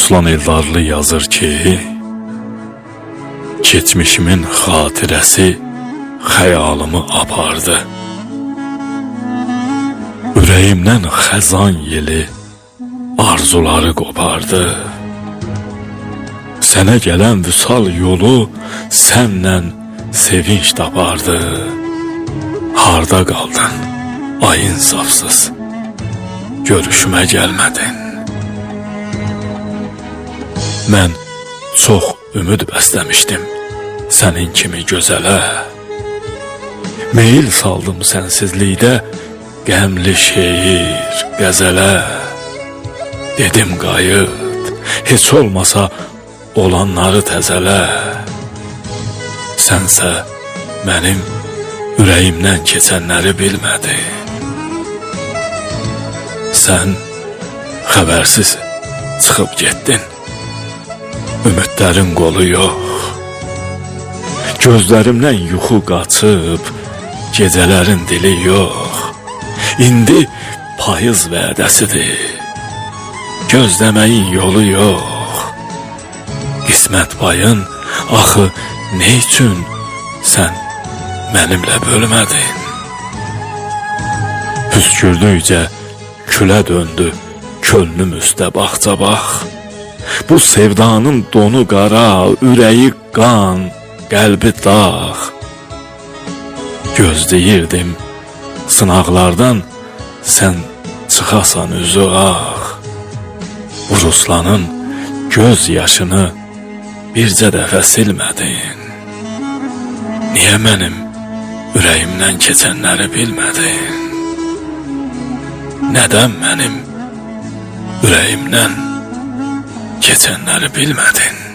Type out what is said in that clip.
Ruslan Eldarlı yazır ki, keçmişimin xatirəsi xəyalımı apardı. Ürəyimdən xəzan yeli arzuları qopardı. Sənə gələn vüsal yolu sənlə sevinç tapardı. Harda qaldın, ay insafsız, görüşümə gəlmədin. Mən çox ümid bəsləmişdim sənin kimi gözələ. Meyil saldım sənsizlikdə qəmli şeir, qəzələ. Dedim qayıt, heç olmasa olanları təzələ. Sənsə mənim ürəyimdən keçənləri bilmədin. Sən xəbərsiz çıxıb getdin. Ümidlərin qolu yox. Gözlərimdən yuxu qaçıb, gecələrin dili yox. İndi payız vədəsidir. Gözləməyin yolu yox. Qismət payın axı nə üçün sən mənimlə bölmədin? Püskürdükcə külə döndü könlüm üstə bağça bax. Bu sevdanın donu qara, ürəyi qan, qəlbi dağ. Gözləyirdim sınaqlardan sən çıxasan üzü ağ. Bu Ruslanın göz yaşını bircə dəfə silmədin. Niyə mənim ürəyimdən keçənləri bilmədin? Nədən mənim ürəyimdən keçənləri bilmədin?